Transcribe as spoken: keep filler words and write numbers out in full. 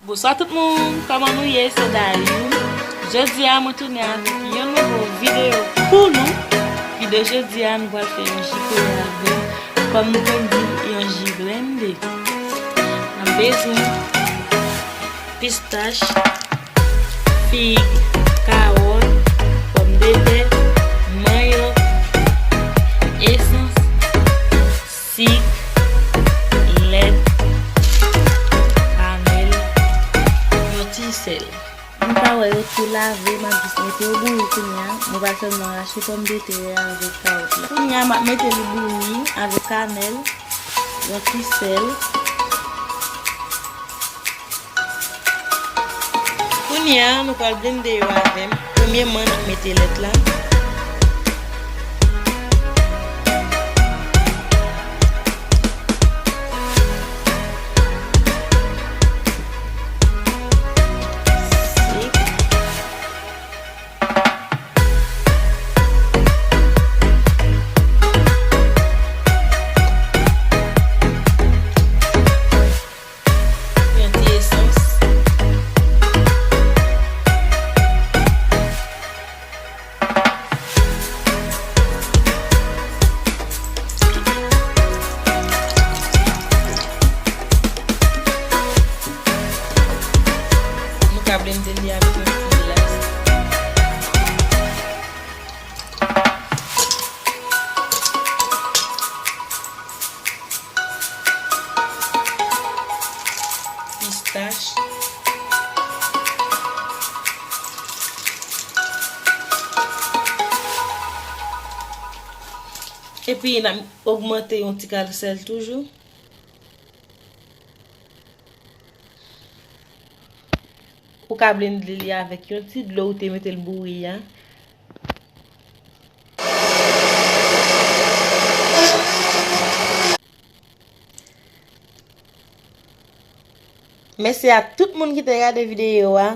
Bonswa tout moun, kòman nou ye? Se Dayou. Jodi a, mwen tounen avèk yon nouvo videyo pou nou. Videyo jodi a, nou pral fè yon ji kola avèk, kòm nou konn di, yon ji blende. N ap bezwen pistach, fig, kawòt, pòmdetè, manyòk, esans, sik, lèt, kanèl, yon ti sèl. Nou ka wè yo tou lave, m ap jis mete yo bouyi kounye a. Nou pral sèlman rache pòmdetè avèk kawòt la. Kounye a, m ap mete li bouyi avèk kanèl, yon ti sèl. Kounye a, nou pral blende yo avè m. Premyèman, n ap mete lèt la. Sik. Yon ti esans. Nou ka blende li avèk yon ti glas. Pistach. Epi n ap ogmante yon ti kal sèl toujou. Ou ka blende li avèk yon ti dlo ou te mete l bouyi a. Mèsi a tout moun ki te gade videyo a.